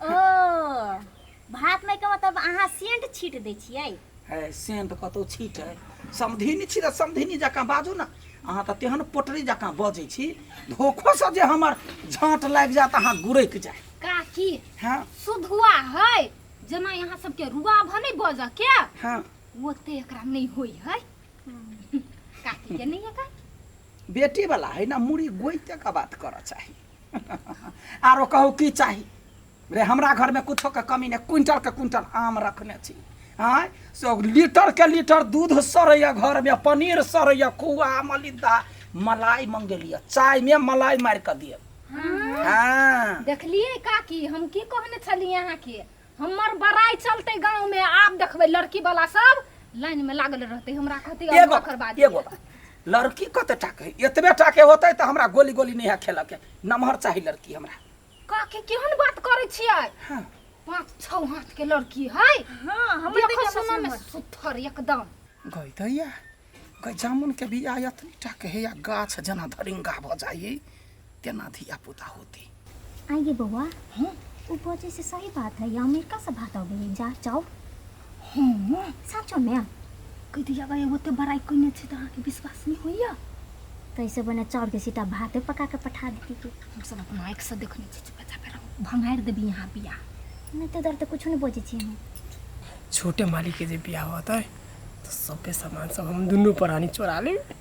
ओ भात में के मतलब अहाँ सेंट छीट दै छियै है सेंट कतौ छीट है समधिनी छी तऽ समधिनी जकाँ बाजू ने अहाँ तऽ तेहन पोटरी जकाँ बजै छी धोखोसँ जे हमर झाँट लागि जायत अहाँ गुरकि जाय काकी हँ सुधुआ है जेना यहाँ सबके रुआ भ नहीं बजऽ के हँ ओते एकरा नहीं होई है काकी के नहीं है का बेटी वाला है ना मुड़ी गोइते के बात करऽ चाही आरो कहू की चाही रे हमरा घरमे कुछो के कमी नहि क्विंटल के क्विंटल आम रखने छी आँय से लीटर के लीटर दूध सड़ैया घरमे पनीर सड़ैया खोआ मलिदा मलाई मंगेलियै चायमे मलाई मारि कऽ दिअ हँ देखलिए काकी हम की कहने छलियै अहाँके हमर बड़ाई चलते गांव में आब देखबै लड़की वाला सब लाइन में लागल रहते हमरा कहते एगो अगुआ करबा दिअ। एगो बात लड़की कते टा के एतबे टा के होतै तऽ हमरा गोली गोली नहि है खेलऽ के नमहर चाही लड़की हमरा काकी केहन बात करै छियै हाँ पाँच छौ हाथ के लड़की है हाँ हमर देखो देखियौ सुना में सुथर एकदम गई दैया गई जामुन के बिया एतनी टा के है या गाछ जेना धरिंगा भऽ जाइ तेना धिया पुता होती आइए बौआ हाँ ओ बजै से सही बात है अमेरिका से भात अबै है जा चाउर हाँ साँचो में कहि दिया गए ओते बड़ाई कइने छै तऽ अहाँके विश्वास नहि होइया तैसे बने चाउर के सीटा भाते पका के पठा देती के हम सब अपना आँखि से देखने छी चुपचाप रहो भंगारि देबी यहाँ बिया नहीं तो दर तो कुछ नहीं बजै छी हम छोटे मालिक के जे बियाह होतै तऽ सबके सामान सब हम दुनू प्राणी चोरा लेब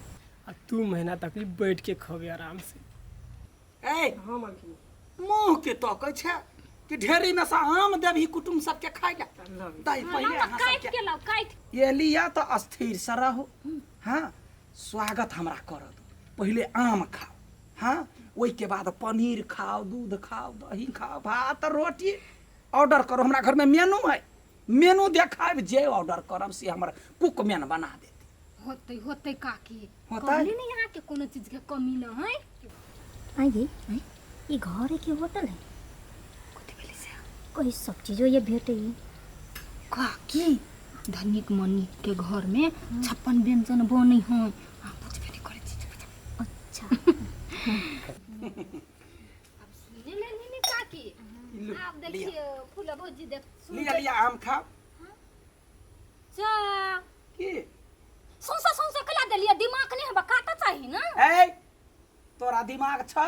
आ तू महीना तक बैठ के खबे आराम से ए हाँ मालकिन मुँह के तकै छै कि ढेरी में से आम देबही कुटुम सबके खाइ ला दही पहिले अहाँ काटि सबके के लाउ काटि ये लिया तऽ स्थिर से रहू हाँ स्वागत हमरा करत पहिले आम खाओ हाँ ओहिके बाद पनीर खाओ दूध खाओ दही खाओ भात रोटी ऑर्डर करो हमरा घरमे मेनू है मेनू देखायब जे ऑर्डर करब से हमर कुक मैन बना देत होतै होतै काकी होतै? कहली ने यहाँ के कोनो चीज के कमी न है आइए ये घर है कि होटल है कथी भेलै से कोई सब चीजो ये भेटे है काकी धनिक मनिक के घर में 56 व्यंजन बनै है अहाँ बुझबे नहि करै छी चुप अच्छा आब सुने लेली ने काकी लू, आब देखियौ फूल भौजी देख सुन लिया लिया आम खाओ जा की सौंसे सौंसे कला देलियै दिमाग नहि हेबा काटऽ चाही ने ए तोरा दिमाग छ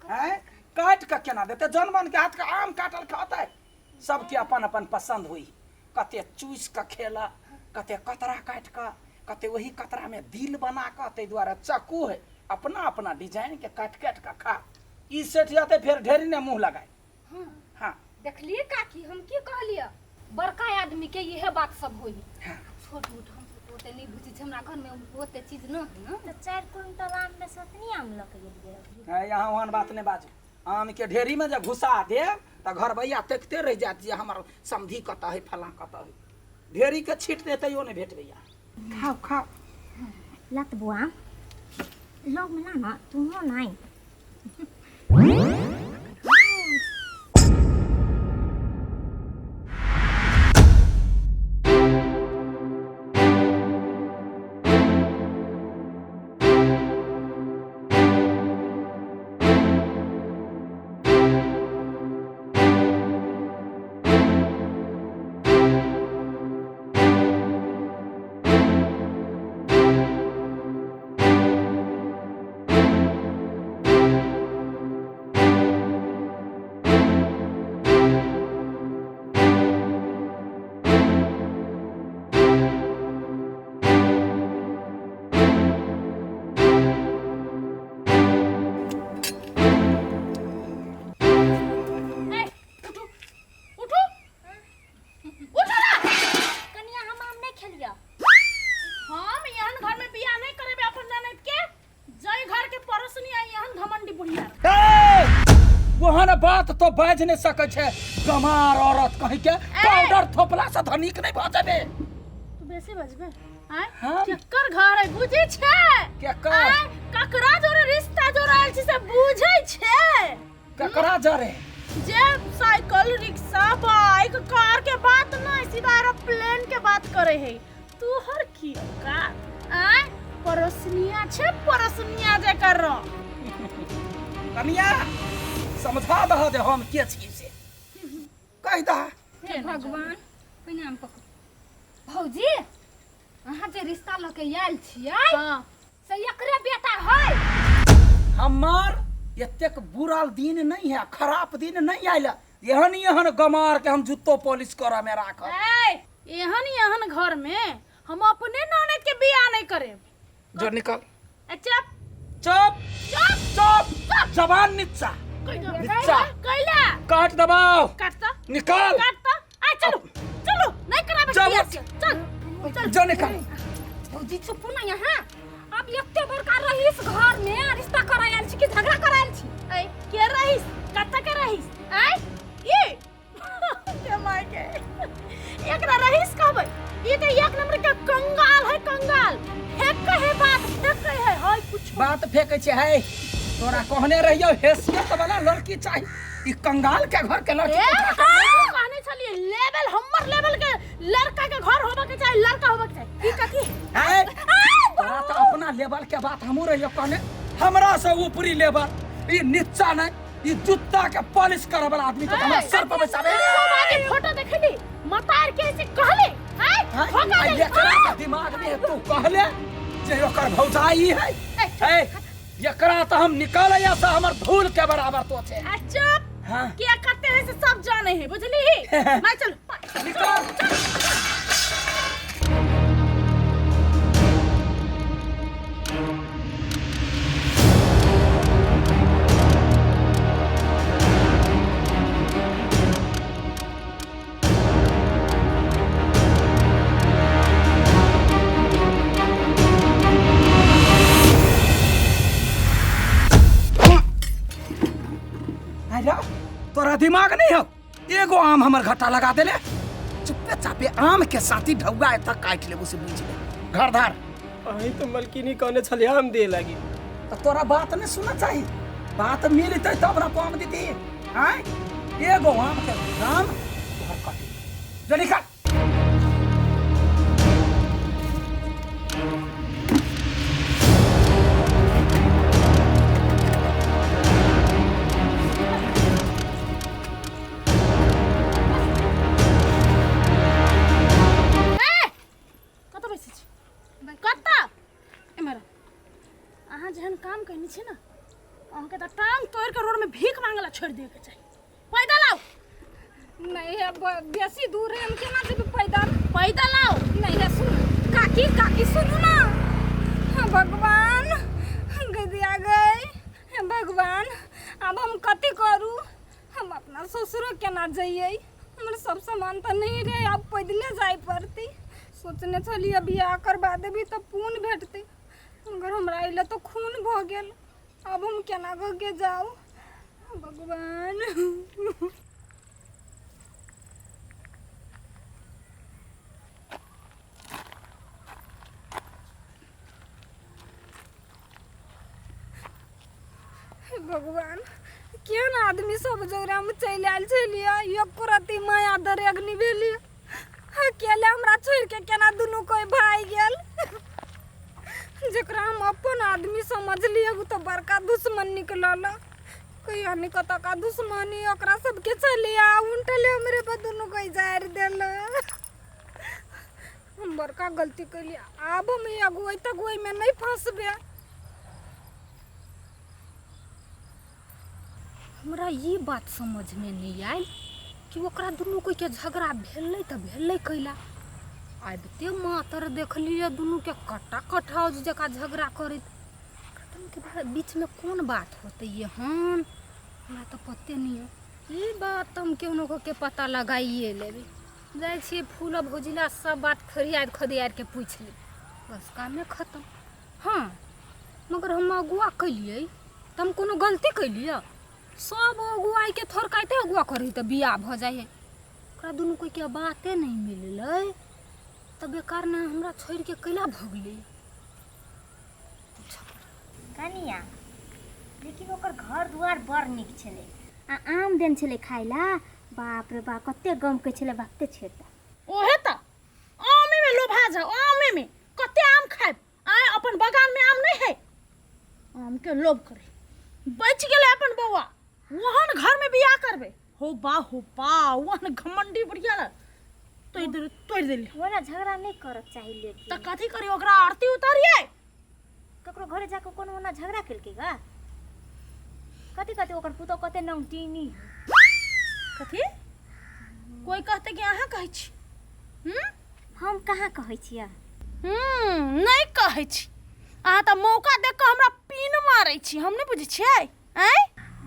हैं काट के केना देते जनमन के हाथ के आम काटल खाते सबके अपन अपन पसंद हुई कते चूस के खेला कते कतरा काट के कते वही कतरा में दिल बना के ताहि दुआरे चक्कू है अपना अपना डिजाइन के काट काट के खा ई सेठ जाते फिर ढेरी ने मुंह लगाए हाँ देखलिए काकी हम की कहलिए बड़का आदमी के इहे बात सब होई हाँ। छोट मोट हम सब ओते नहीं बुझै छी हमरा घर में ओते चीज न है न तऽ 4 क्विंटल आम में से ओतनी आम लऽ के गेलियै है, यहाँ ओहन बात नहीं बाजू आम के ढेरी में जब घुसा देब तऽ घरबैया तकिते रहि जायत जे हमर समधी कतऽ है फलाँ कतऽ है ढेरी के छीट दे तैयो नहीं भेटबैया खाओ खाओ लत बुआ लग में ला ना तू हो नहीं ए, उठू उठू उठू ना कनिया हम आम नहीं खेलिया हम एहन घर में बियाह नहीं करेबे अपन ननद के जय घर के पड़ोसनी आई एहन घमंडी बुढ़िया ओहन बात तो बाजि नहि सकै छै गमार औरत कहीं के पाउडर थोपला से धनिक नहि भऽ जेबे तू बेसी बजबे आय हम? केकर घर है बुझै छै केकर? आय ककरा जोरे रिश्ता जोड़ायल छै से बुझै छै ककरा जरे जे साइकिल रिक्शा बाइक कार के बात नहीं सीधा एरोप्लेन के बात करे है तू हर की औकात आय पड़ोसनिया छे पड़ोसनिया जे कर रहो कनिया समझा दह जे हम के छी से कहि दह। हे भगवान, पहिने हम पकड़। भौजी, अहाँ जे रिश्ता लऽ के आयल छियै हाँ से एकरे बेटा है। हमर एतेक बुरा दिन नहीं है, खराब दिन नहीं आयल। एहन एहन गमार के हम जुत्तो पॉलिश करऽ में राखब। ए, एहन एहन घर में हम अपने ननद के बियाह नहीं करेब। जो निकल। ए, चुप। चुप चुप, जबान नीचा नीचा। कैला काट दबाओ। काटता। निकाल। काटता। आ चलो चलो, नहीं कराबे चलो। बियाह से। चल चल। जो निकाल। भौजी, चुप ना यहाँ। अब एते बड़का रहीस घर में रिश्ता करायल छी कि झगड़ा करायल छी? ए, के रहीस? कत्ता के रहीस? आय ये के माय के एकरा रहीस कहबै? ई त एक नंबर के कंगाल है, कंगाल। फेक है बात, फेक है हाय कुछ बात फेंकै छै। है तोरा कहने रहियो हैसियत वाला लड़की चाही, ई कंगाल के घर के लड़की ए, के उठा के- हाँ, कहने छलिए लेवल, हमर लेवल के लड़का के घर होबा के चाही, लड़का होबा के चाही। ई कथी है? तोरा तऽ अपना लेवल के बात हमहूँ रहियो कहने, हमरा से ऊपरी लेवल, ई नीचा नहीं, ई जूता के पॉलिश करे वाला आदमी के हमरा सर पर बैसाबे। आगे फोटो देखली मतार के ऐसे कहले हैं हाँ, धोखा आ देली। एकरा के दिमाग में तू कहले जे ओकर भौजाई है। है एकरा तऽ हम निकाले या से हमर धूल के बराबर तो छै। आ चुप। हाँ। क्या करते हैं से सब जाने हैं, बुझली? मैं चल। निकाल। अरे तोरा दिमाग नहीं हो? एगो आम हमर घाटा लगा देले। चुप्पे चापे आम के साथी ढौआ एतऽ काटि लेबो से बुझि ले। घर धार। अहीं तो मलकिनी कहने छलियै आम दे लागी। तऽ तोरा बात नहीं सुनना चाही। बात मिलतै तब ना आम देती। आय, एगो आम के दाम तोहर कटी जो निकल। ए, कतऽ बैसै छी? कतऽ? एम्हर अहाँ जेहन काम कहने छी ने, अहाँके तऽ टांग तोड़ि कऽ रोडमे भीख मांगऽ लए छोड़ि दियके चाही। पैदल आउ। नहीं है, बेसी दूर है, हम केना जेबै पैदल? पैदल आउ। नहीं है, सुन काकी, काकी सुनू ना। हाँ, भगवान गदिया गए। हे भगवान, अब हम कथी करू? हम अपना ससुरो केना जइयै? हमर सब सामान तऽ नहीं रहे, आब पैदले जाय पड़तै। सोचने छलियै बियाह करबा देबी तऽ पुण्य भेटतै, मगर हमरा अइले तऽ खून भऽ गेल। आब हम केना कऽ के जाउ? भगवान। हे भगवान, केहन आदमी सब जोड़ामे चलि आयल छलियै, एको रत्ती माया दरेग नहि भेलै। अकेले हमरा छोड़ि के केना दुनू कोइ भागि गेल? जकरा हम अपन आदमी समझलियै ओ तऽ बड़का दुश्मन निकलल। कहिया नहि कतका दुश्मनी ओकरा सबके छलियै, आ उनटले हमरे पर दुनू कोइ जारि देल। हम बड़का गलती केलियै। आब हम ई अगुआइ तगुआइमे नहि फँसबै। हमरा ई बात समझमे नहि आयल कि ओकरा दुनू कोइके झगड़ा भेलै तऽ भेलै कैला? आबिते मातर देखलियै दुनूके कट्टा कठाउज जकाँ झगड़ा करैत। ओकरा दुनूके बीचमे कोन बात होतै एहन, हमरा तऽ पते नहि यऽ। ई बात तऽ हम केहनो कऽ के पता लगाइए लेबै। जाइ छियै फूल आ भौजिला, सब बात फरियाद खदियाद के पूछि लेबै, बस कामे खतम। हँ, मगर हम अगुआ केलियै तऽ हम कोनो गलती केलियै? सब अगुआइके थोड़काइते अगुआ करै तऽ बियाह भऽ जाइ हइ। ओकरा दुनू कोइके बाते नहि मिललै तऽ बेकार ने हमरा छोड़िके कैला भगलै? कनिया, लेकिन ओकर घर दुआर बड़ नीक छलै आ आम देन छलै खाइ ला। बाप रे बाप, कते गमकै छलै, बापते छेता। ओहे तऽ आमे में लोभा जाओ, आमे में कते आम खायब? आय, अपन बगान में आम नहीं है? आम के लोभ करे बच गेलै अपन बौआ। ओहन घर में बियाह करबै। हो बा हो बा वहन घमंडी बढ़िया ना तोड़ दे, तोड़ देली। ओना झगड़ा नहीं करक चाही, लेकिन त कथी करी, ओकरा आरती उतारिए? ककरो घरे जाके कोनो ओना झगड़ा केलकै गा? कथी कथी ओकर पुतोह कते नौटीनी। कथी कोई कहते कि अहाँ कहै छी? हम कहाँ कहै छियै? नहीं कहै छी। अहाँ तऽ मौका देख कऽ हमरा पीन मारै छी, हम नहि बुझै छियै। आँय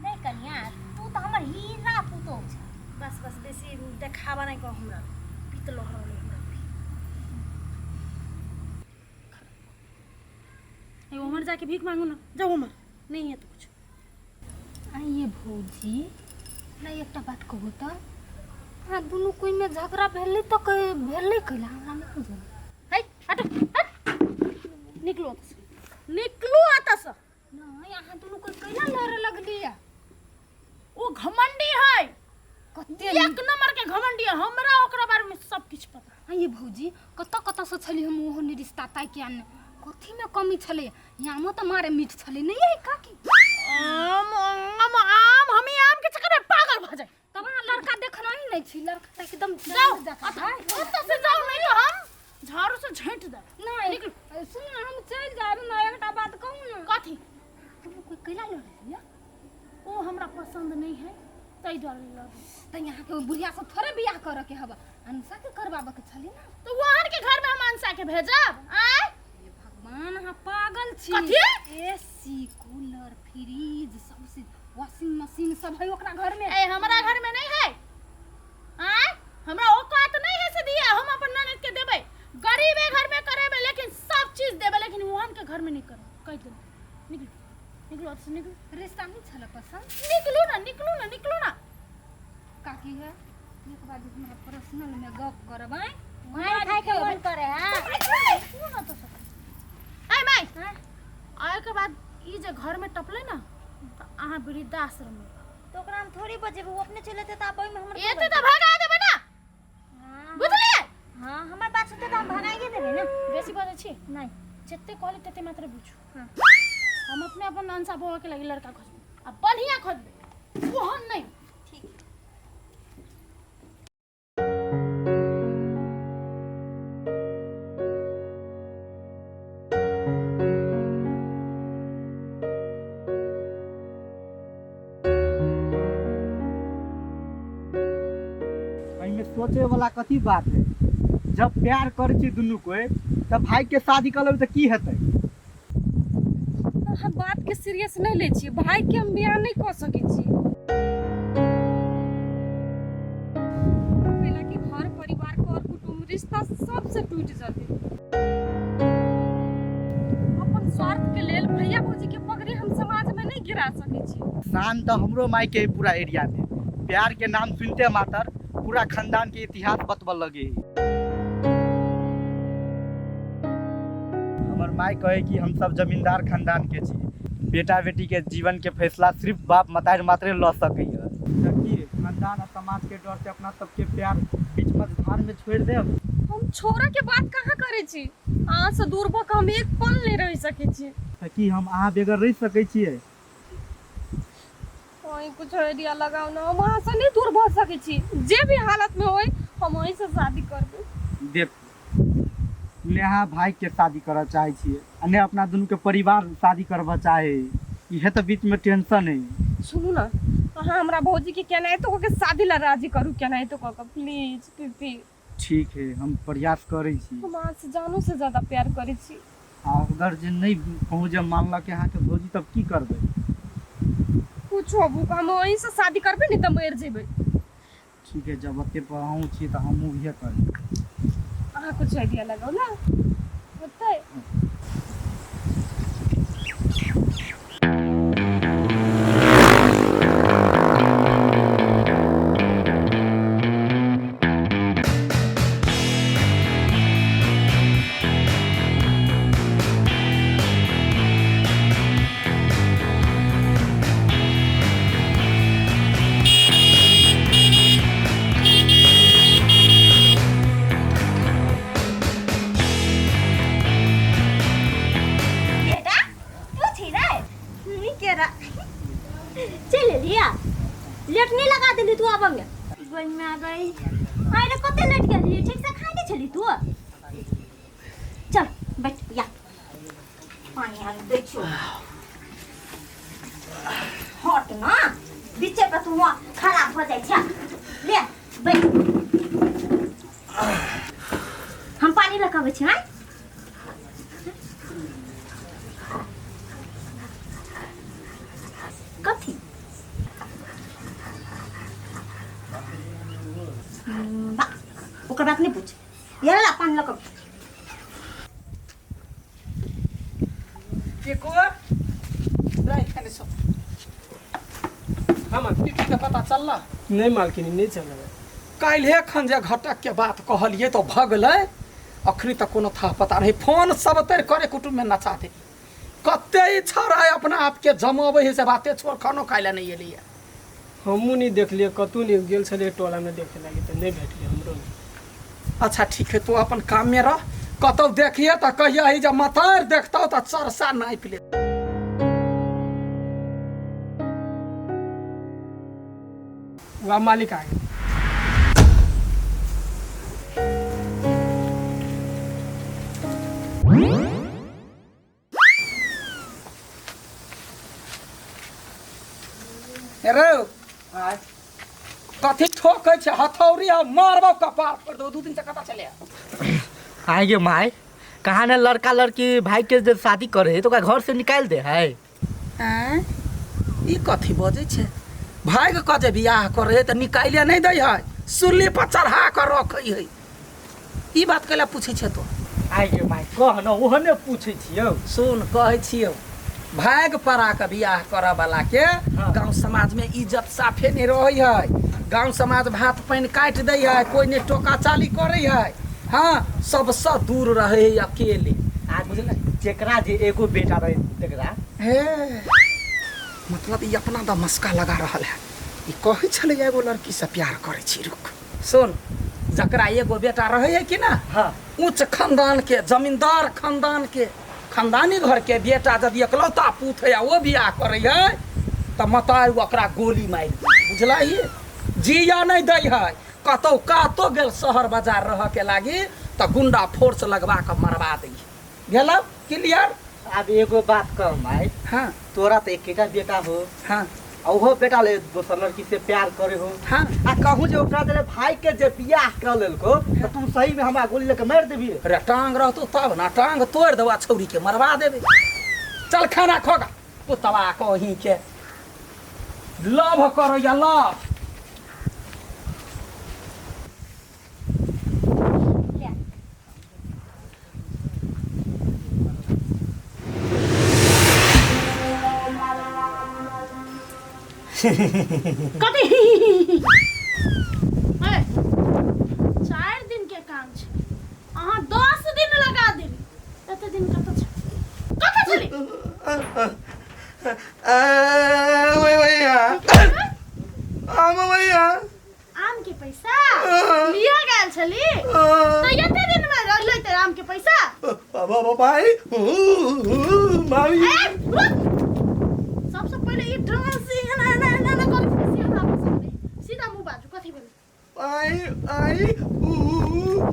नहीं कनिया, तू तऽ हमर हीरा पुतोह छ। बस बस, बेसी देखावा नहीं कर, हमरा पीत लहरल हमरा। ए उमर जाके भीख मांगू ना, जाओ उमर, नहीं है तो कुछ। आइए भौजी, हमरा एकटा बात कहू तऽ, अहाँ दुनू कोइमे झगड़ा भेलै तऽ भेलै कैला, हमरा नहि बुझल। है हट हट, निकलो ओतऽ से, निकलू ओतऽ से। नहि, अहाँ दुनू कोइ कैला लड़े लगलियै? ओ घमंडी है। कते एक नंबर के घमंडी है, हमरा ओकरा बारे में सब किछु पता। आइए भौजी, कतऽ कतऽसँ छली हम ओहो रिश्ता ताकि आनने, कथीमे कमी छलै? आमो तऽ मारे मीठ छलै नहि यै काकी? आम आम आम, हम ई आम के चक्कर में पागल भऽ जाए। तब अहाँ लड़का देखना ही नहीं छी, लड़का तऽ एकदम जाओ जकाँ है। ओतऽ से जाओ, नहीं तो हम झाड़ू से झेंट देब। नहीं, सुन ना, हम चलि जायब ना, एकटा बात कहू ना। कथी? तुम कोई कैला लड़ै? ओ हमरा पसंद नहीं है ताहि दुआरे लड़ै। तऽ यहाँके बुढ़िया सब थोड़े बियाह करऽ के हबा, अनुषा के करबाबऽ के छलै ना। तो वहन के घर में हम अंशा के भेजब? आय हे भगवान, अहाँ पागल छी। कथी? एसी, कूलर, फ्रिज, सब चीज, वॉशिंग मशीन सब है ओकरा घर में। ए हमरा घर में नहीं है। आय हमरा औकात नहीं है से दिया, हम अपन ननद के देबै, गरीबे घर में करेबै, लेकिन सब चीज देबै, लेकिन वहन के घर में नहीं करब। कह देबै, निकलू निकलू ओतऽ से, निकलू। रिश्ता नहीं छलै पसंद? निकलू ना, निकलू ना, निकलू ना। काकी है, एक बार हमरा पर्सनल में गप करब। आय मार खाय के मन करे? हां, निकलू ना तो सब। आय माय, आय के बाद ई जे घर में टपले ना तऽ अहाँ वृद्धाश्रम में। तो ओकरा हम थोड़ी बजेबै, ओ अपने चले जेतै तऽ आब ओहिमे हमर की एते गलती? तऽ भगा देबै ना। हाँ, बुझलियै? हाँ, हमर बात सुनते तऽ हम भगाइए देबै ना। बेसी बजै छी? नहीं। जते कहली तते मात्र बुझू। हाँ। हम अपने अपन अंशा बौआ के लगी लड़का खोजबै आ बढ़िया खोजबै, ओहन नहीं। ठीक। एहिमे सोचे वाला कथी बात है? जब प्यार करै छी दुनू कोई तऽ भाई के शादी कऽ लेबै तऽ की हेतै? अहाँ बात के सीरियस नहीं लै छियै, भाई के हम बियाह नहीं कऽ सकै छी। कैला कि घर परिवार कर कुटुम्ब रिश्ता सबसे टूटि जेतै। अपन स्वार्थ के लेल भैया भौजी के पगड़ी हम समाज में नहीं गिरा सकै छी। शान तऽ हमरो माय के है पूरा एरिया में। प्यार के नाम सुनते मातर पूरा खानदान के इतिहास बतबऽ लगे है। हमर माय कहे कि हम सब जमींदार खानदान के छी, बेटा बेटी के जीवन के फैसला सिर्फ बाप मतारि मात्रे लऽ सकैया। तऽ की खानदान आ समाज के डर से अपना सबके प्यार बीच मझधार में छोड़ि देब? हम छोड़ऽ के बात कहाँ करै छी, अहाँ से दूर भऽ कऽ हम एक पल नहीं रहि सकै छी। तऽ की हम अहाँ बेगर रहि सकै छियै? अहीं कुछ आइडिया लगाउ ना, हम अहाँ से नहीं दूर भऽ सकै छी। जे भी हालत में होय हम अहीं से शादी करबै। देख, ने अहाँ भाई के शादी करऽ चाहै छियै आ ने अपना दुनू के परिवार शादी करबऽ चाहे, इहे तऽ बीच में टेंशन है। सुनू ना, अहाँ हमरा भौजी के केनाहितो कऽ के शादी ला राजी करू, केनाहितो कऽ के, प्लीज पीपी। ठीक है, हम प्रयास करै छी। हम अहाँ से जानो से ज्यादा प्यार करै छी। आ अगर जे नहि कहूँ जे मानलक अहाँके भौजी तब की करबै? कुछो होबू, हम अहीं से शादी करबै, नहीं तऽ मरि जेबै। ठीक है, जब ओते पर अहूँ छी तऽ हमहूँ इहे करबै। अहाँ कुछ आइडिया लगाउ ना, होतै? आइ रे कते लेट गेली ठीक से खाइ नहि छली तू चल बैठ या पानी आर दै छियौ हट ना बीचे पर तू वहाँ खड़ा हो जाइ छै ले बैठ हम पानी लऽ कऽ अबै छी आँय कथी बा ओकर बात नहि पूछ ये ला पानी लऽ कऽ टिकू रे एखन सो हमर पीठी के पता चलला नहीं मालकिनी नहीं चल रहा काल्हि खन जे घटक के बात कहलिए तो भगलै अखनी तक कोनो था पता नहीं फोन सब तर करे कुटुम्ब में नचा दे कते ई छौड़ा अपना आपके जमाबै है से बाते छोड़ खानो खाइ लए नहीं एलियै हमहूँ नहीं देखलियै कतहु नहीं गेल छलियै टोलामे देखे लागी तऽ नहीं भेटलै हमरो अच्छा ठीक है तू अपन काम में रह कतौ देखिए तऽ कहिया ही जब मतार देखतौ तऽ चरसा नापि ले वह मालिक आ गेल रे कथी ठोकै छै हथौड़ी आ मारबौ कपार पर दो दू दिन से कतऽ चले आए गे माय कहाँ ने लड़का लड़की भाई के जब शादी करे है तो ओकरा घर से निकाल दे है आँय ई कथी बजै छै भाइग कऽ जे बियाह करे है तऽ निकाले नहि दै है सुल्ली पर चढ़ा कऽ रखै है ई बात कैला पूछै छै तो आइ गे माय कह न ओहने पूछै छियौ सुन कहै छियौ भाग पड़ा के बियाह करऽ वाला के गांव समाज में इज्जत साफे नहीं रहै है गांव समाज भात पानि काटि दै है कोई नहीं टोका चाली करै है हाँ सबसँ दूर रहै है अकेले आ बुझलै जेकरा जे एगो बेटा रहे तेकरा हे मतलब ई अपना द मस्का लगा रहल है ई कहै छलै एगो लड़की से प्यार करै छी रुक सुन जकरा एगो बेटा रहै है कि ना हाँ उच्च खानदान के जमींदार खानदान के खानदानी घर के बेटा यदि एकलौता पूत है आ ओ बियाह करै है तऽ मताइ ओकरा गोली मारि दै बुझलही जिया नहि दै है कतौ कातो गेल शहर बाजार रहऽ के लागी तऽ गुंडा फोर्स लगवा कऽ मरवा दै है भेल क्लियर आब एगो बात कह माय हाँ तोरा तऽ एकेटा बेटा हो हाँ आ ओहो बेटा ले दोसर लड़की से प्यार करे हो हाँ आ कहूँ जे ओकरा देले भाई के जे बियाह कर लेलको तऽ तू सही में हमरा गोली लेके मारि देबी अरे टांग रहतो तब ना टांग तोड़ देबा छौरी के मरवा देबे चल खाना खोगा कुतवा कहीं के लव करो या लव ले कथी ए, 4 दिन के काम छै अहाँ 10 दिन लगा देली एते दिन कतऽ छै कतऽ छली आम के पैसा लिया गेल छली तो एते दिन में रहलै ते आम के पैसा ए, रुक। सबसे पहिले ई डांस एना एना एना एना करै छै से हमरा पसंद नहीं सीधा मुंह बाजू कथी भेलै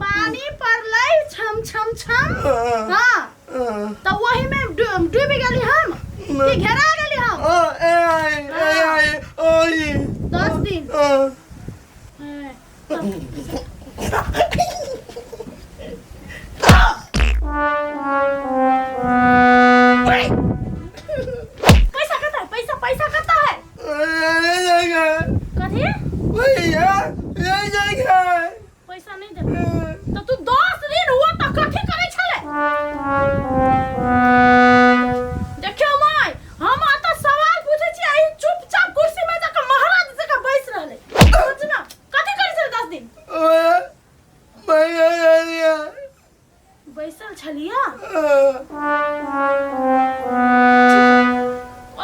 पानी पड़लै छम छम छम हाँ तऽ ओही में डूबि गेली हम कि घेरा गेली हम 10 दिन ए, पैसा कता है पैसा पैसा कता है कथी पैसा नहीं देबे तो तू 10 दिन हुआ तो कथी करै छले देखियो माय हम अतः सवाल पूछै छी आ ई चुपचाप कुर्सी में जाके महाराज जकाँ बैस रहलै सोच ना कथी करै छले 10 दिन बैसल छलिया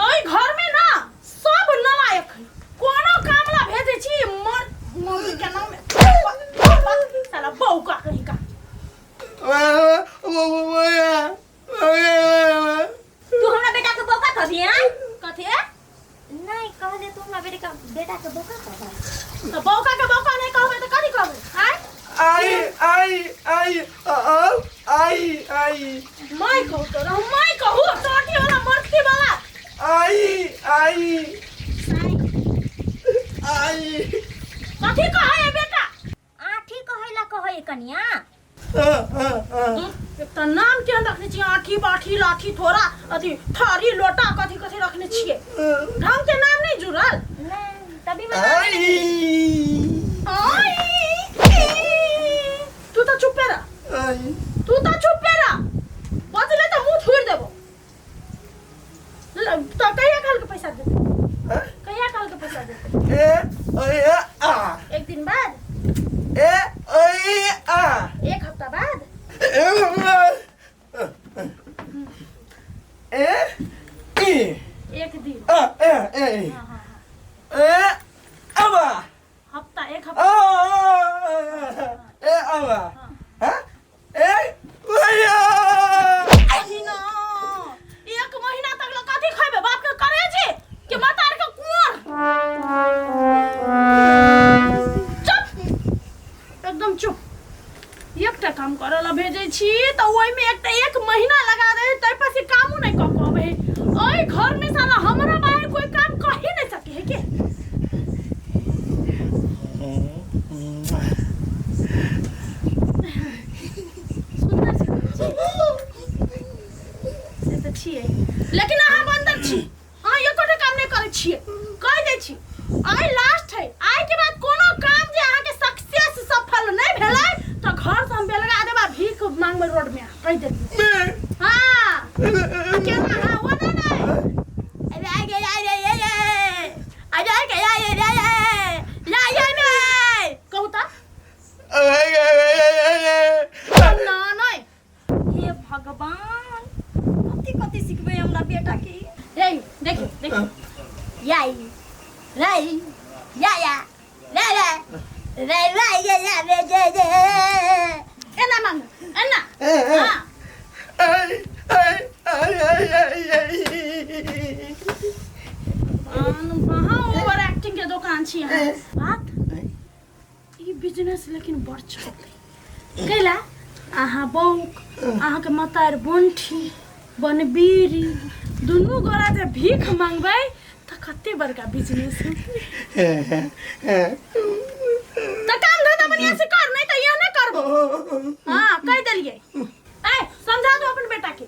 ओहि घर में ना सब नालायक है कोनो काम ला भेजै छी मर मम्मी के नाम साला बौका कहीं का तू हमरा बेटा के बौका कहबी हैं कथी नहीं कहले तू हमरा बेटा के बेटा के बौका कहबी तो बौका के बौका नहीं कहबै तऽ कथी कनिया। एकटा नाम केहन रखने छियै, आठी बाठी लाठी थोड़ा अथी थारी लोटा कथी कथी रखने छियै, ढंग के नाम नहीं जुड़ल। नहीं तभी मैं आइ, तू तो चुप रह, तू तो चुप रह, बजले तो मुंह थुर देबो। तो कहिया काल के पैसा देते, कहिया काल के पैसा देते? एक दिन बाद, एक हफ्ता बाद, एक दिन, हाँ हाँ हाँ, हफ्ता, एक हफ्ता। महीना, एक महीना तक लोग कथी खेबे? बाप के करे जी के मतार के कुंवर। चुप, एकदम चुप। एकटा काम करे ला भेजै छी तऽ ओहिमे एकटा एक महीना लगा दे, ताहि पर से कामो नहि कऽ के अबै। ओहि घर में साला हमरा बाहर कोई काम कह ही नहीं सके है के। सुन्दर छै से तऽ छियै, लेकिन अहाँ बन्दर छी, अहाँ एकोटा काम नहि करै छियै। कहि दै छी, आइ लास्ट है, आइ के बाद कोनो काम जे अहाँके सक्सेस सफल नहि भेलै तऽ घर से हम बेलगा देब आ भीख मांगबै रोड में, कहि देलियै। हाँ केना? हाँ वो नहीं नहीं, अरे आइ गे आइ गे ये ये अरे आइ गे आइ गे ये ये ये ये कहू तऽ ना नहीं। हे भगवान, कथी कथी सिखबै हमरा बेटा के। ए देखियो देखियो, याई राई या या रा रा रा रा या या रे जे जे एना मांग एना। हाँ अहाँ ओवर एक्टिंग के दोकान छी अहाँ। बात ई बिजनेस लेकिन बड़ चलतै कैला, अहाँ बौक, अहाँके मतार बंठी बनबीरी दुनू गोरा जे भीख मांगबै तऽ कते बड़का बिजनेस है। तऽ काम धंधा बढ़िया से कर, नहीं तऽ एहने करबो। हाँ कहि देलियै। ए समझा दो अपन बेटा के।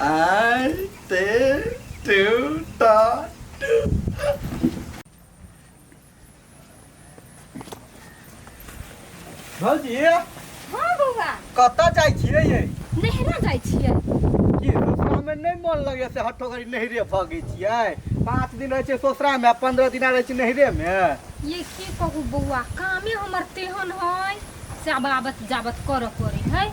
I T two dot two. भौजी। हाँ बौआ। कतऽ जाइ छियै यै? नैहरा जाइ छियै। की ससुरा में नहि मन लगैया से हट्ठो घड़ी नैहरे भगै छियै? 5 दिन रहै छै ससुरा में, 15 दिना रहै छै नैहरे में। ये की कहू बौआ, कामे हमर तेहन है से आब आबत जाबत करऽ पड़ै है।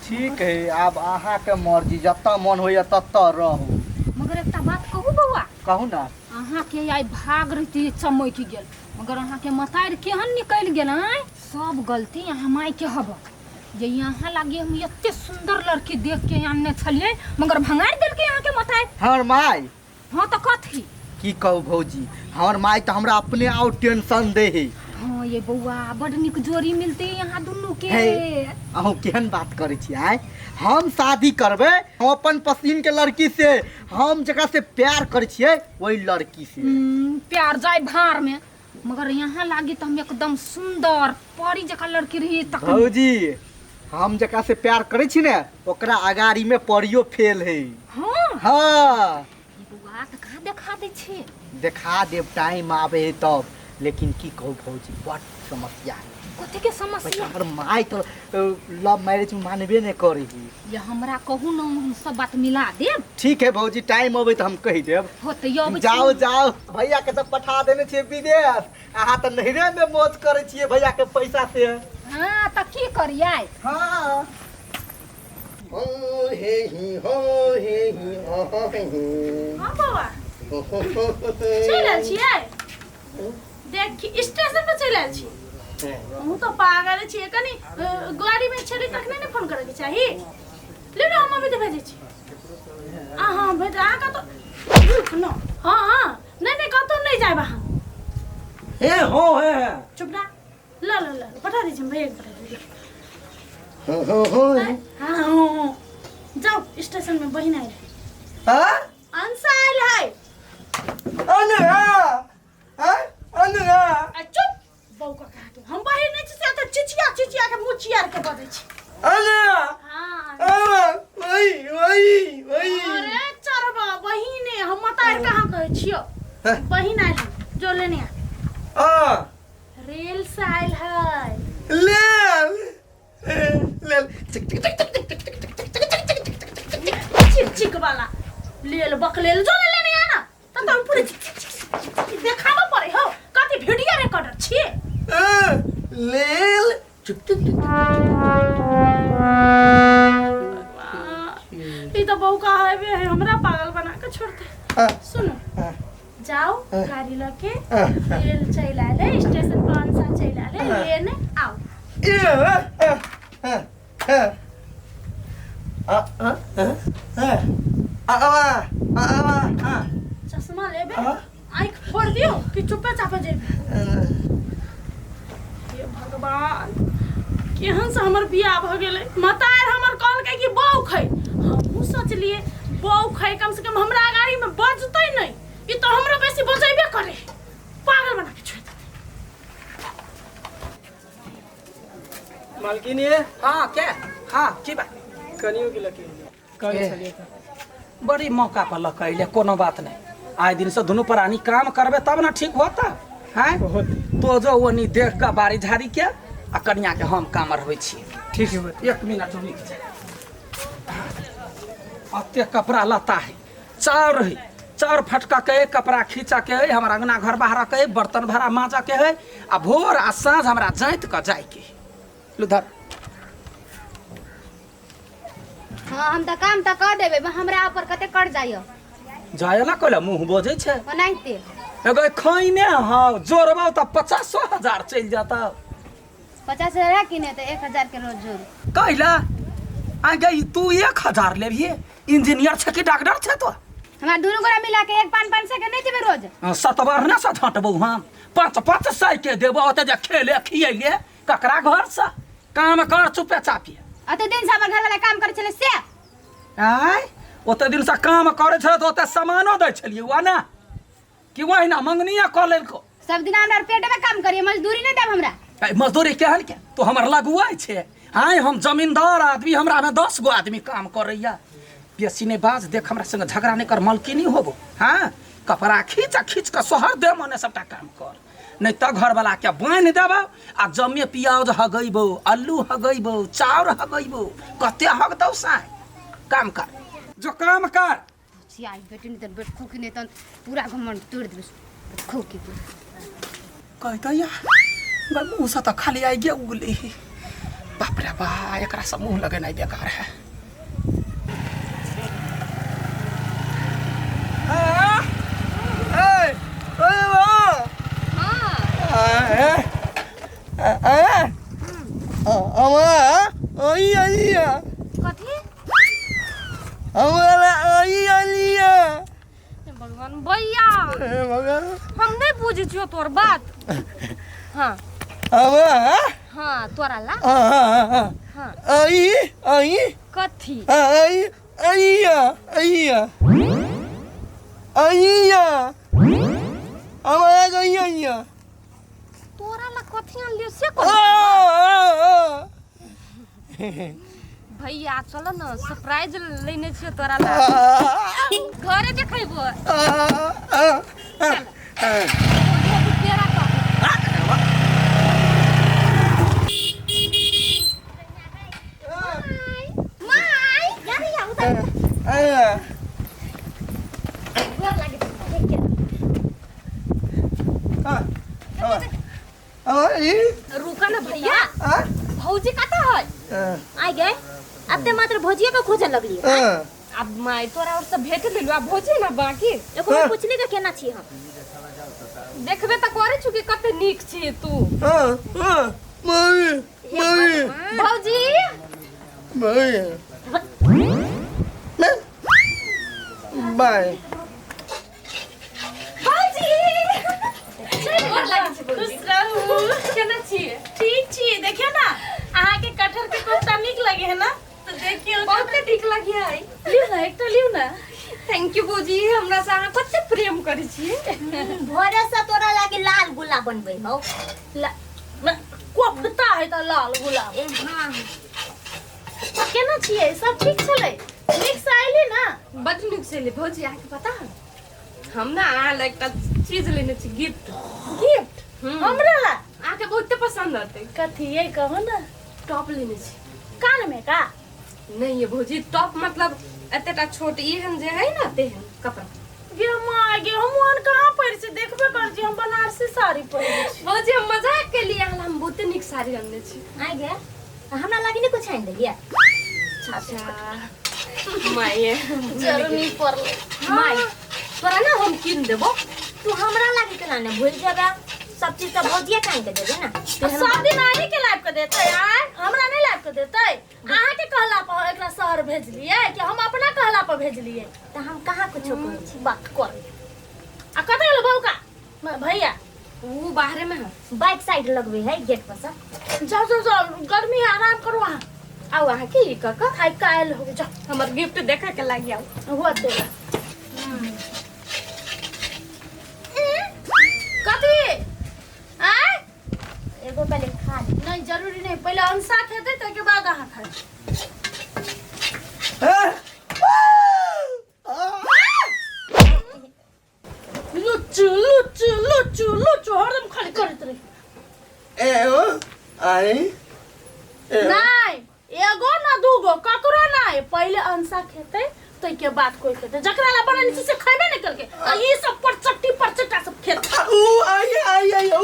ठीक है, आब अहाँके मर्जी, जतऽ मन होइया ततऽ रहू। मगर एकटा बात कहू बौआ? कहू ना। अहाँके आइ भाग रहिती चमकि गेल, मगर अहाँके मतारि केहन निकलि गेल। आँय, सब गलती अहाँ मायके हबक जे यहाँ लागे हम एते सुंदर लड़की देख के आनने छलियै, मगर भंगारि देलकै अहाँके मतारि। हमर माय? हाँ तऽ कथी की कहू भौजी, हमर माय तऽ हमरा अपने और टेंशन दे है। हाँ ये बौआ, बड नीक जोड़ी मिलते यहाँ दुनू के। हे, अहूँ केहन बात करै छी आय? हम शादी करबै हम अपन पसीन के लड़की से, हम जकरा से प्यार करै छियै ओहि लड़की से। प्यार जाय भार में, मगर यहाँ लागी तो हम एकदम सुंदर परी जका लड़की रही तक। भौजी, हम जकरा से प्यार करै छी ने ओकरा अगाड़ी में परियो फेल है। हाँ हाँ ये बौआ, तऽ कहाँ देखा दै छी? देखा देब, टाइम आबे है तब। लेकिन की कहू भौजी, बड़ समस्या है। कथी के समस्या? हमर माय तो लव मैरिज मानबे नहीं करे है। ये हमरा कहू न, हम सब बात मिला देब। ठीक है भौजी, टाइम अबे तो हम कहि देब। होते अबै छी। जाओ जाओ, भैया के तऽ पठा देने छियै विदेश, अहाँ तऽ नैहरे में मौज करै छियै भैया के पैसा से। हाँ तऽ की करियै? हाँ हो हे ही हो हे ही हो हे ही। हाँ बौआ, चलि आयल छियै? देख, स्टेशन पर चलि आयल छी। अहूँ तऽ पागल छियै कनि। गाड़ी में छली तखने ने फोन करैके चाही। ले ने, हम अभी तऽ भेजै छी। अहाँ भेज, अहाँ कतौ रुक न। हाँ हाँ, नहि नहि, कतौ नहि जायब अहाँ। हे हो हे चुप ना। ल ल ल पठा दै छी हम भैया के, पठा दै छी। हो हो हो। हाँ हो हो, जाओ स्टेशन में बहिन आयल है। हाँ अंशा आयल है। अनुरा, हाँ अनुरा। आ चुप बौका कहा के हम बहिन नहीं छी से तऽ चिचिया चिचिया के मुँह चियार के बजै छी। अनुरा। हाँ हाँ वही वही वही। अरे चरबा बहिने हम मतार कहाँ कहै छियो। हाँ। बहिन आयल है जो लेने आ। हाँ रेल से आयल है। ले ले चिक चिक चिक चिक चिक चिक चिक चिक चिक चिक चिक चिक चिक। चिक चिक वाला लेल बकलेल जो ले लेने आ ना तब तो पूरे चिक चिक चिक चिक चिक देखाबऽ पड़े हो, कथी वीडियो रिकॉर्डर छियै। लेल चिक चिक चिक। ई तऽ बौका हेबे है, हमरा पागल बना के छोड़ते। सुनो जाओ गाड़ी लके रेल चलि आयल है स्टेशन पर, अंशा चलि आयल है, लेने आओ। चश्मा लेबे आँखि फोड़ दियो कि चुपे चापे जेबे। हे भगवान केहन से हमर बियाह भऽ गेलै। मतार हमर कहलकै कि बौख है, हमहूँ सोचलिए बौख है कम से कम हमरा गाड़ी में बजतै नहि, ई तऽ हमरो बेसी बजेबे करे, पागल बना के छोड़ि देतै। मालकिन ये। हाँ क्या हाँ की बात? कनियो के लके कहै छलियै तऽ बड़ी मौका पर लऽ के अयलै, कोनो बात नहीं, आइ दिन से दुनू प्राणी काम करबे तब ना ठीक होता हैं। बहुत तो जो ओनी देख के बाड़ी झाड़ी के आ कनिया के हम काम रहबै छी। ठीक है बत। एक मिनट रुक जा। अते कपड़ा लत्ता है, चाउर है, चाउर फटका के है, कपड़ा खींचा के है, हमरा अंगना घर बाहर के है, बर्तन भाड़ा माजा के है, आ भोर आ साँझ हमरा जाइत के जाय के है। लुधर। हाँ हम तऽ काम तऽ कर देबै, हमरा ऊपर कते कर जाइयो। जाय ला कहला मुँह बोझै छै। ओनाहिते। एगो खैने हौ जोड़बौ तऽ 50,000 चलि जाता। 50,000 कि नहि तऽ 1,000 के रोज जोड़। कैला आ गई तू 1,000 लेबिहे, इंजीनियर छै कि डॉक्टर छै तो? हमरा दुनू गोरा मिला के एक 500 के नहीं देबै रोज। सतवर ने से झटबौ हम, 5-5 सौ के देबौ, ओते जे खेले खियैले ककरा घर से। काम कर चुपे चापी। अते दिन से हमर घर वाला काम करै छलै से। आय ओते दिन से काम करै छलै तऽ ओते सामानो दै छलियै वा ना कि वहिना मंगनिया कऽ लेलको। सब दिन हमरा पेट में काम करिए, मजदूरी नहीं देब हमरा। ऐ मजदूरी केहन के तो हमर लगुआ छै। आय हम जमींदार आदमी, हमरा में 10 गो आदमी काम करैया। बेसी नहीं बाज, देख हमरा संग झगड़ा नहीं कर, मलकिनी होबो। हाँ कपड़ा खींच खींच के सोहर दे मने सबटा काम कर, नहीं तो घर वाला के बान्हि देबो आ जमे पियाज हगैबो, आलू हगैबो, चाउर हगैबो, कते हगतौ साय। काम कर जो काम कर। सियाई बेटी नहीं तन बेट खोकी नहीं तन पूरा घमंड तोड़ देबे खोकी पूरा। कहता या मुँह से तो खाली आई गया उगली। बाप रे बा, एकरा से मुँह लगेनाइ बेकार है। कथी भगवान भैया हम नहीं बुझै छियौ तोर बात। हाँ हाँ तोरा ला हाँ कथी तोरा ला कथी आनलियौ से कह भैया। चलो न सरप्राइज लेने छियौ तोरा ला, घरे देखेबो। पेड़ा कह। माय यार या उधर गोर लागे देख के। रुका ना भैया, भौजी कतऽ है? आ गए अब ते मात्र भौजिया के खोजे लगली। अब माय तोरा और सब भेट लेलु, अब भौजी ना बाकी। एको बेर पूछली के केना छी हम? देखबे त करे छु कि कते नीक छी तू। भौजी बाय। भौजी गोर लागै छी। छियै? ठीक छी। देखियौ ना, अहाँके कटहर के कोफ्ता नीक लगे है ना, तऽ देखियौ। बहुते नीक लगे है। लियौ ना, एकटा लियौ ना। Thank you भौजी, हमरा से अहाँ कते प्रेम करै छियै। भोरे से तोरा लागी लाल गुलाब बनबै हौ। कोफ्ता है तऽ लाल गुलाब। ए हाँ। केना छियै? सब ठीक छलै? नीक से अयली ना? बड नीक से एली भौजी। अहाँके पता है, हम ना अहाँ लए एकटा चीज लेने छी, गिफ्ट। गिफ्ट? हमरा ला? अहाँके बहुते पसंद अतै। कथी ये, कहू ना। टॉप लेने छी। कान में का? नहीं ये भौजी, टॉप मतलब एतेटा छोट एहन जे है ना, तेहन कपड़ा। गे माय गे, हम ओहन कहाँ पहिरै छी? देखबे करै छी, हम बनारसी साड़ी पहिरै छी। भौजी, हम मजाक के लिए अहाँ हम बहुते नीक साड़ी अनने छी। आइ गे, हमरा लागी नहि कुछ आनि देलियै? अच्छा माये, जरूरी पड़लै। माय, तोरा ना हम कीन देबो। तू हमरा लागी केना ने भूल जेबे? सब चीज तऽ भौजिए के आनि के देबे ना। सब दिन अहीं के लाबि के देतै? आय, हमरा नहि लाबि के देतै? अहाँके कहला पर एकरा शहर भेजलियै कि हम अपना कहला पर भेजलियै? तऽ हम कहाँ कुछो कहै छी? बात कर। आ कतऽ गेलो बौका भैया? वो बाहरे में है। बाइक साइड लगबे है गेट पर से। जाओ जाओ जाओ, गर्मी है, आराम करो अहाँ। आउ अहाँ के ई कऽ कऽ थाकि कऽ आयल हो, जाओ। हमर गिफ्ट देखऽ के लागि आउ। हुआ तोरा कथी आय? एगो पहले खा ले। नहीं, जरूरी नहीं, पहले अंसा खेतै ताहिके बाद अहाँ खाइ। लुच्चू लुच्चू लुच्चू लुच्चू हरदम खाली करैत रही। ए ओ आई ए। नहीं, एगो ना दूगो, ककरो नहीं। पहले अंसा खेतै ताहिके बाद कोई खेतै। जकरा ला बनेने छी से खैबे नहीं करके, आ ई सब पर चट्टी पर चट्टा सब खेतै। ऊ आई आई आई ऊ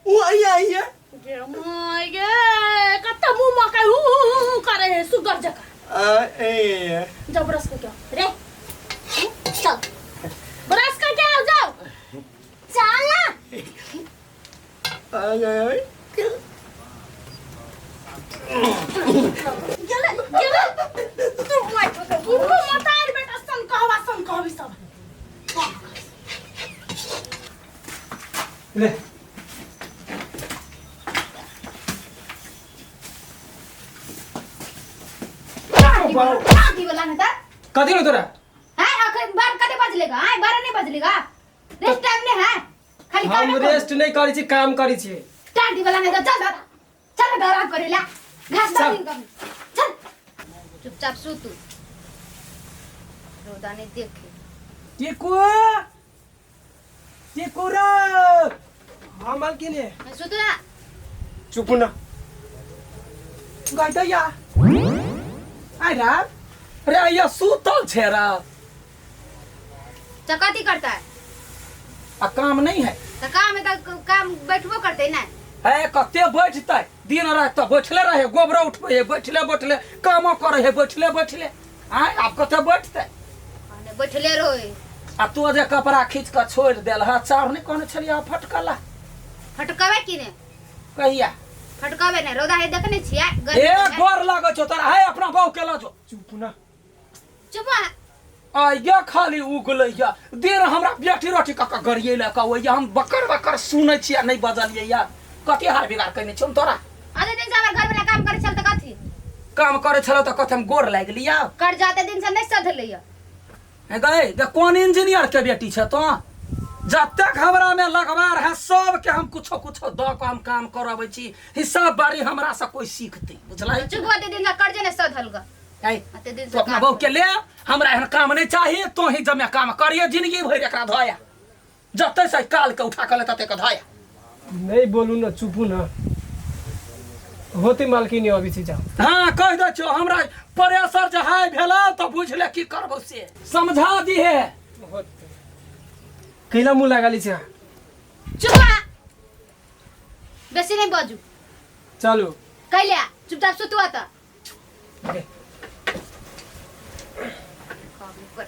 ऊ आई आई। गे my गे, कत्ता मुंह मकाई हु हु हु हु करे है सुगर जका। आ ए। जाओ ब्रश करके आओ। रे चल, ब्रश करके आओ, जाओ। चल ना। आई आई। गेले गेले तू my तू मतार बेटा सन कहवा सन कहबी सब। ले। की बोला ना तर? कथी होलो तोरा? हाय, अखन बार कते बजलेगा? हाय, 12 नहीं बजलेगा? रेस्ट टाइम नहीं है खाली काम। हम रेस्ट नहीं करै छी, काम करै छी। टाटी वाला नहीं तो चल चल, आराम करेला घास। चल। दिन कम चल, चुपचाप सुतू, रौदा नहीं देखे। टिकू, टिकू रे। हाँ मालकिन। सुतू ना। चुप ना। गई दैया आइ रे रे, आइया सुतल छे रे। तो कथी करता है? आ काम नहीं है? तो काम है तो काम बैठबो करते ना। है कते बैठतै? दिन राति तऽ बैठले रहे, गोबरो उठबै है बैठले बैठले, कामो करै है बैठले बैठले। आय, आब कते बैठतै? अने बैठले रहो। आ तू जे कपड़ा खींच कऽ छोड़ि देल ह, चाउर नहि कहने छलियै फटकला? फटकबे की ने? कहिया फटकबे ने? रौदा है, देखने छियै ए गर्मी है। गोर लागै छौ तोरा, है अपना बहू के लऽ जो। चुप ना। चुप। आइया खाली उगलैया दिन हमरा बेटी रोटी कऽ कऽ गरियेला कहैया, हम बकर बकर सुनै छियै, नहि बजलियै या कथी हार बिगाड़ कयने छियौ हम तोरा? आधे दिन से हमर घर वाला काम करे छल त कथी? काम करै छलौ तऽ कथी हम गोर लागि लिया? कर जाते दिन से नहीं सधले या। हे गए गे, कोन इंजीनियर के बेटी छै तो? जतेक हमरा में लगवार है सबके हम कुछो कुछो दऽ कऽ हम काम करबै छी। हिसाब बारी हमरा से कोई सीखतै, बुझलै? चुप, आधे दिन से कर्जे नहीं सधल ग। ऐ, अते दिन तू से अपना काम बहू के ले, हमरा एहन काम नहीं चाहिए। तो ही जमे काम करिए जिंदगी भरि, एकरा धोया जते से काल के उठा के ले तते के धोया। नहीं बोलू ना, चुपू ना होते मालकिन, अभी छी, जाओ। हाँ, कह दै छियौ, हमरा प्रेशर जे हाई भेला तऽ बुझ ले की करबौ से समझा दिहे। होते कैला मुँह लगा ली छी अहाँ? चुप रह, बेसी नहीं बाजू। चलू। कैले चुपचाप सुतुआ त। ओके। कर।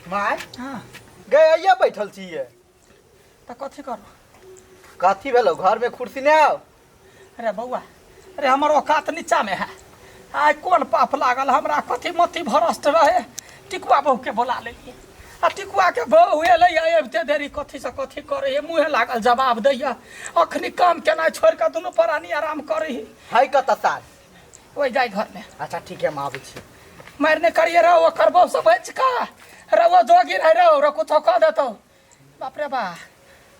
माय। हाँ। गए आइया बैठल छियै? तऽ कथी करब? कथी भेलौ? घर में कुर्सी नहि आउ? अरे बौआ अरे, हमर औकात नीचा में है। आइ कोन पाप लागल हमरा? कथी मती भ्रष्ट रहे, टिकुआ बहू के बोला लेलिए। आ टिकुआ के बहु एलै आ अबिते देरी कथी से कथी करे हे मुँहे लागल जवाब दैया अखनी काम केनाइ छोड़ि कऽ दुनू प्राणी आराम करे ही है कतऽ सार ओहि जाय घर में अच्छा ठीक है हम आबै छी मारि नहि करिए रहो ओकर बहु से बचि कऽ रहो जोगी रह रहो रो कुछो कऽ देतौ बाप रे बा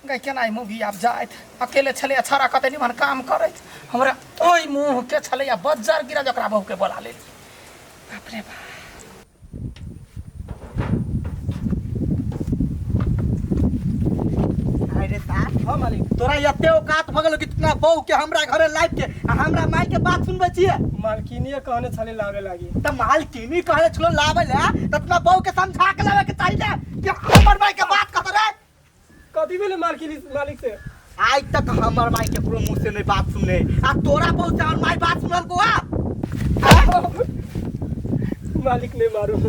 गै केना ई मूवी आब जाइत अकेले छलै छड़ा कते निमन काम करैत हमरा ओहि मुँह के छलै आ बज्जर गिरल ओकरा बहु के बोला लेली बाप रे बा अरे सार हाँ मालिक तोरा एते औकात भऽ गेलो कि तोरा बहू के हमरा घरे लाबि के आ हमरा माय के बात सुनबै छियै मालकिनिए कहने छलै लाबे लागी तऽ मालकिनी कहले छलो लाबै ले तऽ अपना बहू के समझा के लाबे के चाही ने कि हमर माय के बात कहत रे कथी भेलै मालकिनी मालिक से आज तक हमर माय केकरो मुंह से नहीं बात सुने आ तोरा बहू से हमर माय बात सुनल को आ मालिक नहीं मारू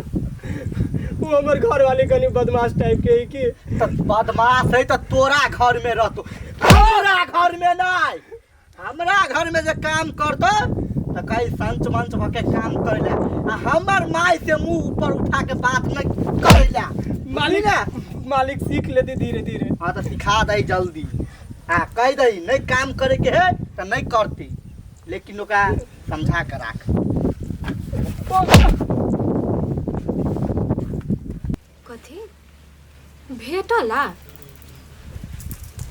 वो हमर घर वाले कनी बदमाश टाइप के है कि तऽ बदमाश है तऽ तोरा घर में रहतो हमरा घर में नहीं हमरा घर में जे काम करतो तऽ कहीं संच मंच भऽ के काम करे ला आ हमर माय से मुंह ऊपर उठा के बात नहीं करे ला मालिक ना मालिक सीख लेती धीरे धीरे हाँ तऽ सिखा दही जल्दी आ कहि दही नहीं काम करे के है तऽ नहीं करती लेकिन ओकरा समझा के राख कथी भेटला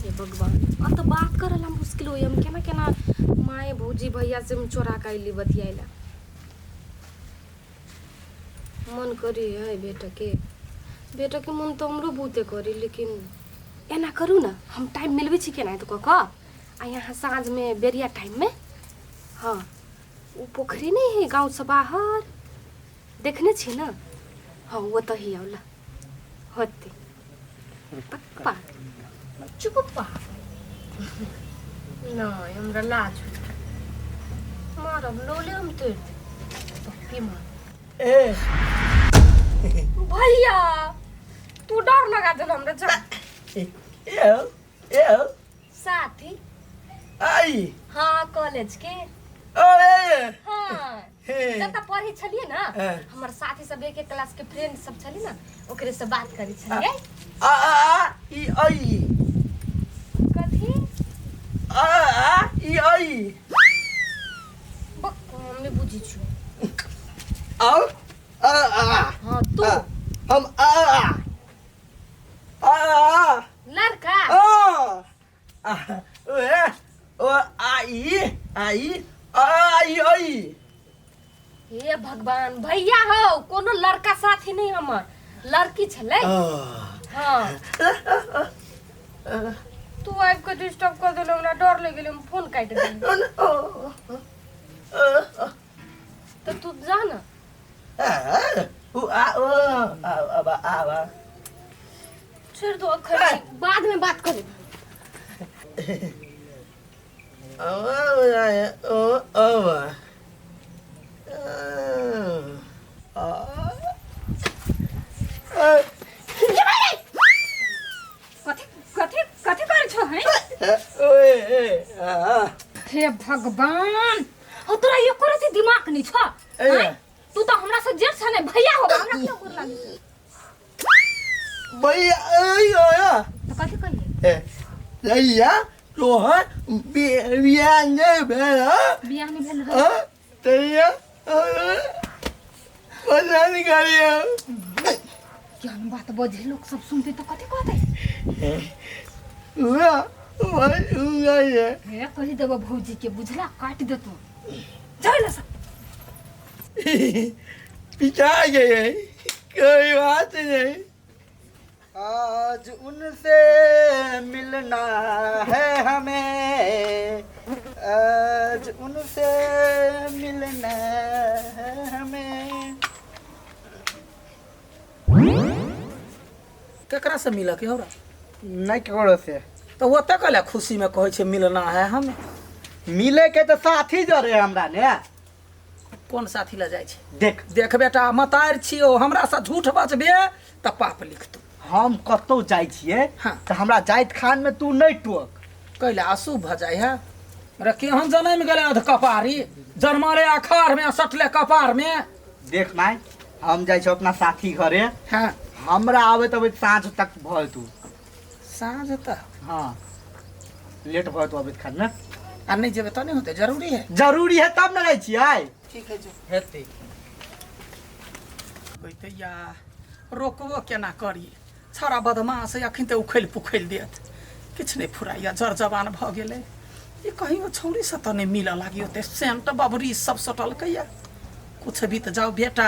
हे भगवान अब तऽ बात करला मुश्किल होइए हम केना केना माय भौजी भैया से हम चोरा के अयली बतियाइला मन करी है बेटाके बेटाके मन तऽ हमरो बहुते करी लेकिन एना करू ने हम टाइम मिलबै छी केना तऽ कऽ कऽ आ यहाँ साँझमे बेरिया टाइममे हँ ओ पोखरि नहि है गाँवसँ बाहर देखने छी ने हँ ओतहि आउ ल होतै पप्पा चुप पप्पा नहि हमरा लाज होइत मारब लोले हम तोड़ि देब पप्पी मार ए भैया तू डर लगा देल हमरा जा ए ए साथी आई हाँ कॉलेज के अरे हाँ हे जतऽ पढ़ै छलियै ने हाँ। हमर साथी सब एक एक क्लास के फ्रेंड सब छली ने ओकरे से बात करै छलियै आ आ आ ई ऐ कथी आ आ ई ऐ बक हम नहि बुझै छियौ आओ आ आ हाँ तू आ, हम आ आ आ आ लड़का आ आ ए ओ आ ई आ ई आ ई ऐ हे भगवान भैया हो कोनो लड़का साथी नहीं हमर लड़की छलै हाँ तू आबि के डिस्टर्ब कर देलो हमरा डर लागि गेलै हम फोन काटि देली तऽ तू जा ना उ आ ओ आ आ आ छोड़ दो अखन बाद में बात कर कथी कथी कथी करै छो है हे भगवान हो तोरा एको रति दिमाग नहीं छो हैं? तू तो हमरा से जेठ छने भैया हो हमरा क्यों गोर लागे भैया अयो तो कथी कहिए भैया तोहर बियाह नहि भेल बियाह नहीं भेल रहे तैया पसंद करियौ केहन बात बजे लोग सब सुनते तो कथी कहते हे कहि देबो भौजी के बुझला काट देतो जाय ना सब पिटा गए कोई बात नहीं आज उनसे मिलना है हमें आज उनसे मिलना है हमें केकरा से मिलऽ के हमरा नहीं ककरो से तऽ ओतऽ कले खुशी में कहै छै मिलना है हमें मिले के तो साथी जरे हमरा ने कोन साथी लऽ जाइ छै देख देख बेटा मतार छियौ हमरा से झूठ बजबे तऽ पाप लिखतौ हम कतौ जाइ छियै हाँ। तऽ हमरा जाइत खान में तू नहीं टोक कैला अशुभ भऽ जाइ है रे केहन जनमि गेलै अध कपारी जन्मले अखाड़ में सटले कपार में देख माय हम जाइ छी अपना साथी घरे हाँ हमरा आबैत अबैत साँझ तक भऽ जेतौ। साँझ तक? हाँ, लेट भऽ जेतौ अबैत खान ने। आ नहि जेबै तऽ नहि होतै? जरूरी है। जरूरी है तब ने जाइ छियै। ठीक है, जो। हेतै। होइतै या रोकबो केना करी? छौड़ा बदमाश है, अखन तऽ उखैल पुखैल देत। किछु नहि फुराइया, जर जवान भऽ गेलै ई। कहियो छौड़ीसँ तऽ नहि मिलऽ लागी ओते सेंट बबरी सब सटलकैया। कुछ भी तऽ जाउ बेटा,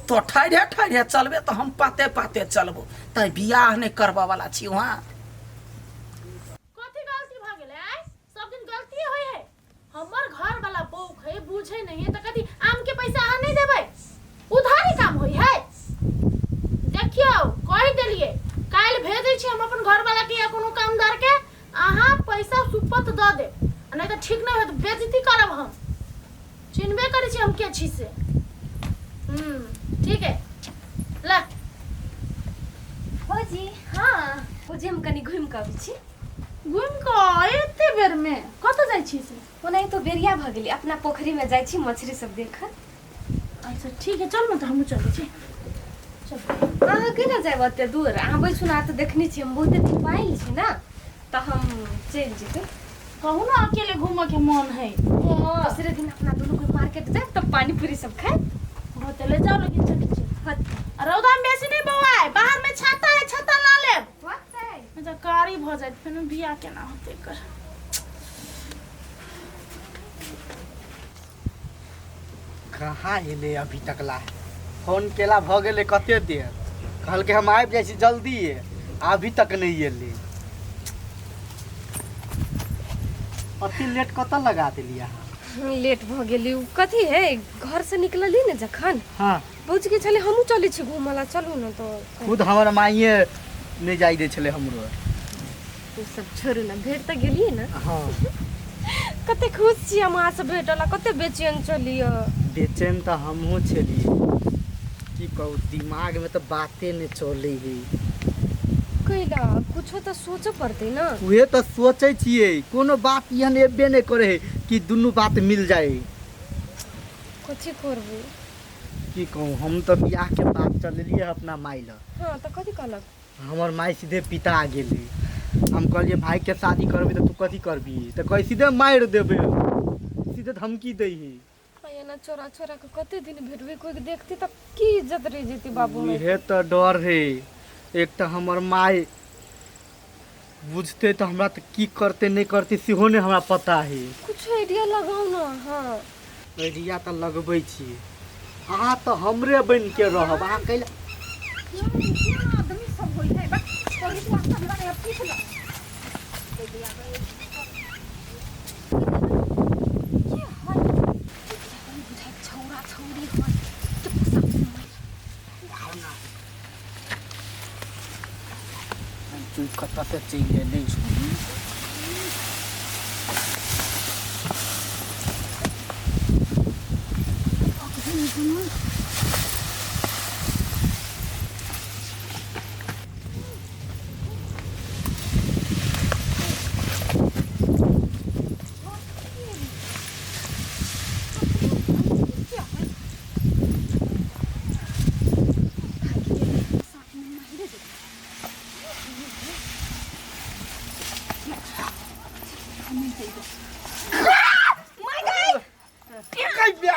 तो ठाढ़े ठाढ़े चलबे तऽ हम पाते पाते चलबो। तैं बियाह नहि करबऽ वाला छी वहाँ। कथी गलती भऽ गेलै? आँय, सब दिन गलती होइ है। हमर घर वाला बौक है, बुझे नहीं है, तऽ कथी आम के पैसा अहाँ नहीं देबै? उधारी काम होइ है? देखियौ, कहि देलियै, काल्हि भेजै छी हम अपन घर वाला के या कोनो कामदार के, अहाँ पैसा सुपत दऽ देब, आ नहीं तऽ ठीक नहीं होत, बेइज्जती करब हम। चिन्हबे करै छी हम के छी से। ठीक है, ला। भौजी। हाँ। भौजी, हम कनि घुमि कऽ अबै छी। घुमि कऽ एते बेर में कतऽ जाइ छी से? ओनाहि तो बेरिया भऽ गेलै, अपना पोखरिमे जाइ छी मछरी सब देखऽ। अच्छा ठीक है, चल न तऽ हमहूँ चलै छी, चल। अहाँ केना जायब ओते दूर? अहाँ बैसू ने, अहाँ तऽ देखने छी हम बहुते थुपायल छी ने, तऽ हम चलि जेबै। कहू ने, अकेले घूमऽ के मन है। दोसरे दिन अपना दुनू कोई मार्केट जायब तऽ पानी पूरी सब खायब। होते, ले जाओ, लेकिन चल चल। होते। रौदा में बेसी नहीं बौआए, बाहर में छाता है, छाता ला लेब। अच्छा कारी भऽ जायत, फेर बियाह केना होतै एकर? कहाँ एलै अभी तक ला? फोन केला भऽ गेलै कते देर, कहलकै हम आबि जाइ छी जल्दिए, अभी तक नहि एलै। अति लेट कतऽ लगा देलियै अहाँ? लेट भऽ गेली। उ कथी है, घरसँ निकलली ने जखन, भौजी के छलै हमहूँ चलै छी घूमऽ ला, चलू ने तऽ। खुद हमर माइए नहि जाइ दै छलै हमरो। ओ सब छोड़ू ने, भेट तऽ गेलियै ने। हाँ। कते खुश छी हम अहाँसँ भेटल, कते बेचैन छलियै। बेचैन तऽ हमहूँ छलियै, की कहू, दिमागमे तऽ बाते नहि चलै है। कैला? कुछो तऽ सोचऽ पड़तै ने। उहे तऽ सोचै छियै, कोनो बात एहन एबे नहि करै है कि दुनू बात मिल जाय। कथी करबै? की कहू, हम तऽ बियाहके बात चलेलियै अपना माय लग। हाँ, तऽ कथी कहलक? हमर माय सीधे पिता गेलै। हम कहलियै भाइके शादी करबै तऽ तू कथी करबही? तऽ कहै सीधे मारि देबै, सीधे धमकी दै है। एना चोरा चोरा के कते दिन भेटबै? कोई देखती तऽ की इज्जत रहि जेतै बाबू माय? इहे तऽ डर है। एक तऽ हमर माय बुझतै तऽ हमरा तऽ की करतै नहि करतै सेहो नहि हमरा पता है। कुछ आइडिया लगाउ ने। हाँ, आइडिया तऽ लगबै छी। अहाँ तऽ हमरे बनि के रहब, अहाँ कैला आदमी सब होइ है बस पुलिस वास्ता लगे पूछ लो। छौरा छौरी है चुप। तू कतऽ से चलि एली?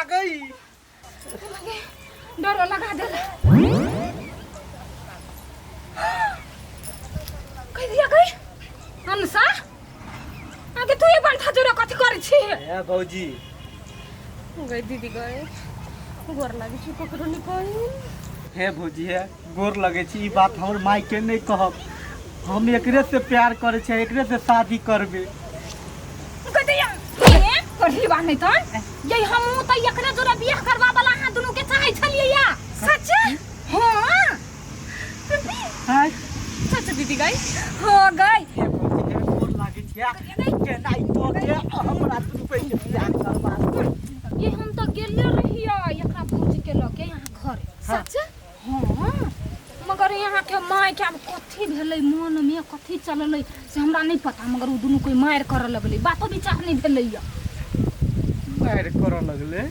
गई। डरो लगा देला। कह दिया गई अनसा आगे तू ये बंठा जोरा कथी करै छी? ए भौजी। गई दीदी गई, गोर लागै छी, ककरो नहीं कही। हे भौजी, हे गोर लगै छी। ई बात हमर माय के नहि कहब। हम एकरे से प्यार करै छियै, एकरे से शादी करबै। कहते ये पढ़ली बा नहीं तन ये हम त एकरे जोरा बियाह करवा वाला अहाँ दुनू के चाहै छलियै या सच? हां। हैं? सच दीदी गई? हां गई। हे भौजी, हे गोर लागै छियै। केना ई तो के हमरा दुनू के बियाह करबा ये हम तो गेले रहियै एकरा भौजी के लके यहाँ घर। सच? हाँ, मगर यहाँ के माय के आब कथी भेलै, मन में कथी चललै से हमरा नहीं पता, मगर उ दुनू कोई मारि करऽ लगलै, बातो विचार नहीं भेलै या। मारि करऽ लगलै?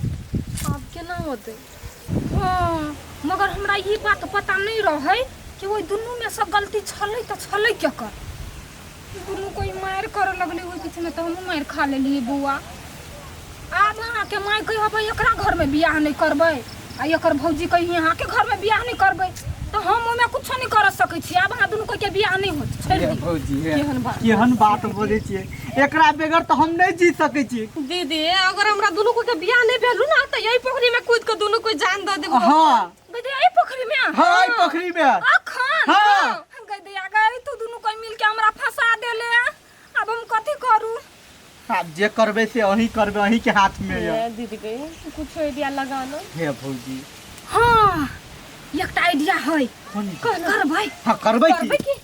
आब केना होतै? हाँ, मगर हमरा ई बात पता नहीं रहै कि ओहि दुनूमे सँ गलती छलै तऽ छलै केकर। दुनू कोइ मारि करऽ लगलै ओहि बीचमे तऽ हमहूँ मारि खा लेलियै बौआ। आब अहाँके माय कहबै एकरा घरमे बियाह नहि करबै आ एकर भौजी कही अहाँके घरमे बियाह नहि करबै तऽ हम ओहिमे कुछो नहि कर सकै छी। आब अहाँ दुनू कोइके बियाह नहि होत, छोड़ि हे दियौ। भौजी हे केहन बात केहन बात बोलै छियै, एकरा बगैर तऽ हम नहि जी सकै छी। दीदी, अगर हमरा दुनू कोई के बियाह नहीं भेलू ना तो यही पोखरी में कूद के दुनू कोई जान दे देबो। हाँ। गई एहि पोखरी में? हाँ, एहि पोखरी में। अखन? हाँ। गई दैया गई, तू दुनू कोई मिल के हमरा फंसा देले, अब हम कथी करू? आब जे करबै से अहीं करबै, अहीं के हाथ में यऽ। दीदी गई, कुछ आइडिया लगाना। हे भौजी। हाँ, एकटा आइडिया है। कोन? करबै? हाँ, करबै की? करबै की?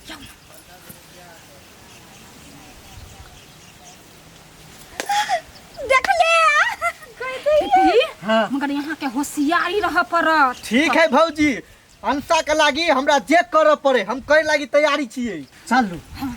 देख ले। हाँ। मगर यहाँ के होशियारी रह पड़त। ठीक है भौजी, अंशा के लागी हमरा जे करऽ पड़े हम करे लागी तैयारी छियै। चलू। हाँ,